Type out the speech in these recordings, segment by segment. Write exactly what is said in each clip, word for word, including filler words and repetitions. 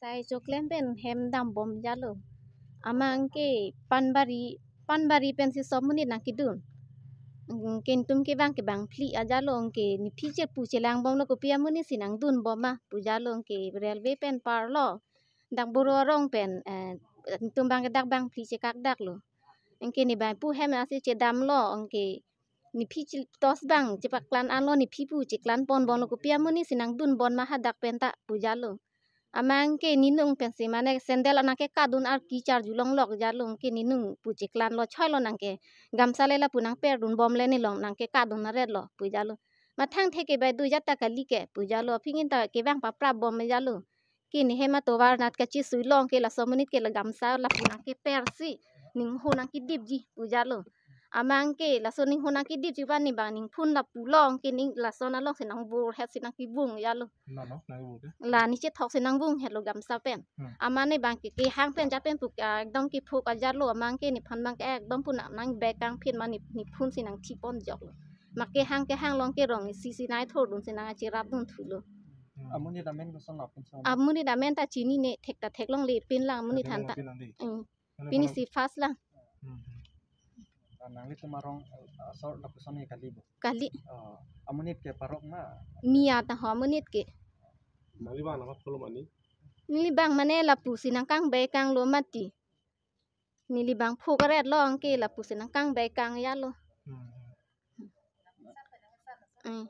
Sai choklem pen hem dambom jalo. Amat ke Panbari, Panbari pensi som monit nangkedun. Anke netum kevang ke bangphli ajalo, anke nephi chepu chelangbomlo, kopi amonit si nangdunbom ma pu jalo, anke railway pen parlo. Dak Boro arong pen, eh, netum abang ke dak bangphli chekak daklo. Anke ne bang pu hem asi chedamlo, anke nephi chi-, tos abang chepaklang anlo, nephi pu cheklang ponbomlo, kopi amonit si nangdunbom ma hadak pen ta pu jalo. Amat ke nenung pensi mane sandal nangkekadun arki charju longlok jalo, anke nenung pu cheklanglo, choilo nangke gamsa le lapu nangperdunbomle, ne along nangkekadun aretlo pu jalo. Mathang theke bai do jata kali ke pu jalo, aphi ingin ta kevang paprapbom jalo. Ke ne hem atovar nat kachesui long ke laso amonit ke la gamsa lapu nangkepersi ningho nangkedipji pu jalo. Amat ke laso ningho nangkedipji abang ne bang ningphun lapu long ke ning lason alongsi nangvurhetsi nangkevung jalo. Nano, nangvur ke? La ne chethok si nangvunghetlo gamsa pen. Hmm. Amat ne bang ke kehang pen japen pu, ah, ekdom kephuk ajalo, amat ke nephan abang ke ekdom pu nang, nangbekangphit ma ne, nephun si nangthipon joklo. Mak kehang kehang long ke rong isi si nai thordun si nangcherapdun thulo. Hmm. Amonit amen koson lo, pinso? Amonit amen ta chinine, thek ta theklongle pinlang amonit aphan ta. Theklongle pinlang dei. Hmm. Nangli pini pano si first lang. Hmm. Ah, nanglitum arong, ah, asor lapuson ke kali bo? Kali. Oh, amonit ke parok ma? Miya ta ho amonit ke. Nangli abang nangma pulo mane? Neli abang mane lapusi nangkangbekanglo mati. Neli abang phuk aretlo, anke lapusi nangkangbekang jalo. Hmm. Hmm.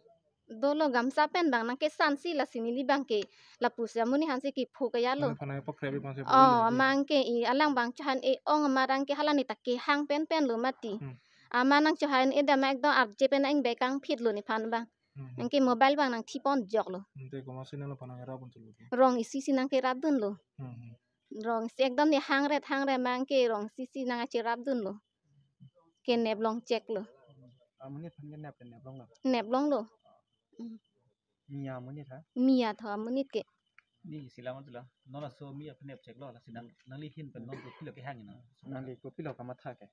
Dolo gamsa pen abang nangkesansi, lasi neli abang ke lapusi amonit aphansi kephuk jalo. Nangli aphan nangpakrep abang si. Oh, amat ke i alang abang chohai-e ong amat, anke hala ne ta kehang penpenlo mati. Hmm. Amat nangchohai-e dam ekdom arje pen nangkebekangphitlo nephan abang. Hmm. Anke mobile abang nangthipon joklo. Hmm, te komatsi nangli aphan nangrapdun thulo? Rong isi si nangkerapdunlo. Hmm, hmm. Rong isi ekdom ne hangret hangre, amat ke rong isi si nangcherapdunlo. Kenep long cheklo. Amonit aphan kenep, kenep longlo? Nep longlo. Hmm. Miya amonit ha? Miya tho amonit ke. Ne isi lang tulo. Non laso miya aphan nep cheklo, lasi nang, nangli ahin pen non kopilo kehang ina? Nangli kopilo kamatha ke?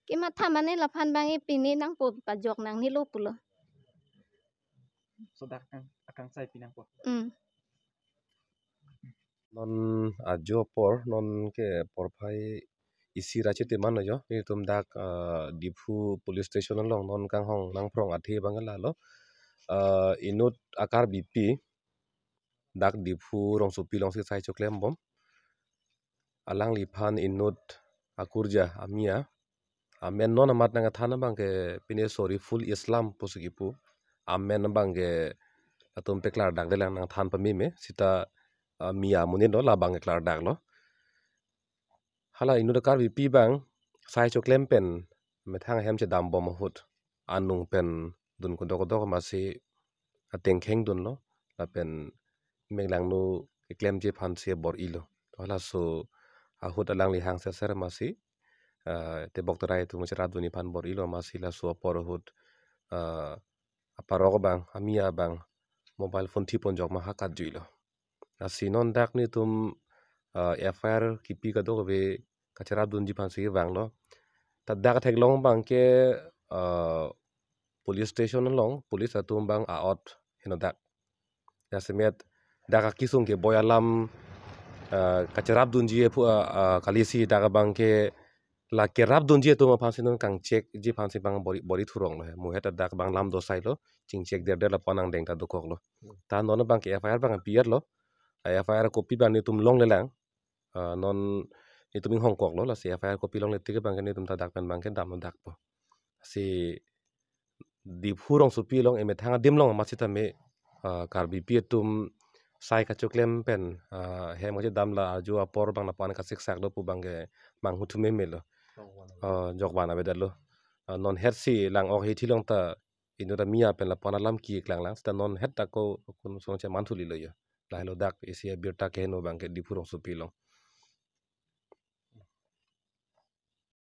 Kematha mane laphan abang e pine nangpo, pajok nangnelo pulo. So dak ang, akang sai pinangpo. Hmm. Non ajo apor, non ke porphai isi ra chitiman lo jo, netum dak, ah, Diphu police station along non kanghon nangphrong athe abang lalo. Ah, inut a-Karbipi, dak Diphu rongsopi alongsi sai choklembom. Alangliphan inut akurja amiya. Amen non amat nangkethan abang ke pine Soriful Islam pusi kipu. Amen abang ke latum paklardakdelang, nangthan pameme, seta, ah, miya amonit lo, labang ke klardaklo. Hala inut a-Karbipi abang sai choklem pen methang ahem chedambom ahut, anung pen dun kodok kodok amatsi ateng khengdunlo, lapen mek langno keklemji aphansi bor-ilo. To halaso ahut alangli hangserser amatsi, eh, tebok terai atum cherapdunji aphan bor-ilo amatsi laso apor ahut, eh, aparok abang, amiya abang mobile phone thipon jok ma ha katjuilo. Lasi non dak netum, eh, F I R kipi kadokave kacherapdunji aphansi vanglo. Ta dak theklong abang ke, eh, police station along police atum abang a-ot heno dak. Jasemet dak akesung keboi alam, eh, kacherapdunji aphu, eh, eh, kalisi dak abang ke la kerapdunji atum aphansi non kangchekji aphansi abang bor-i, bor-i thuronglo he. Muhet ta dak abang lam dosailo, chingchek derder lapu-an angdeng ta dokoklo. Hmm. Ta non abang ke F I R abang pi-etlo. A F I R copy abang netum longlelang. Ah, non netum inghongkoklo, lasi F I R copy longle tik abang ke netum ta dak pen abang ke damlo dakpo. Si Diphu rongsopi along emethang adim along amat sitame, ah, Karbipi atum sai kachoklem pen, ah, hem kachedam la ajo apor abang lapu-an kasiksak do pu abang ke manghu thu memelo. Ah, jokban avedetlo. Ah, non hetsi lang-ok hithi along ta inut amiya pen lapu-an alam keklang lang, seta non het ta ko kun song cheman thulilo jo. Lahelo dak isi abirta keheno abang ke Diphu rongsopi along.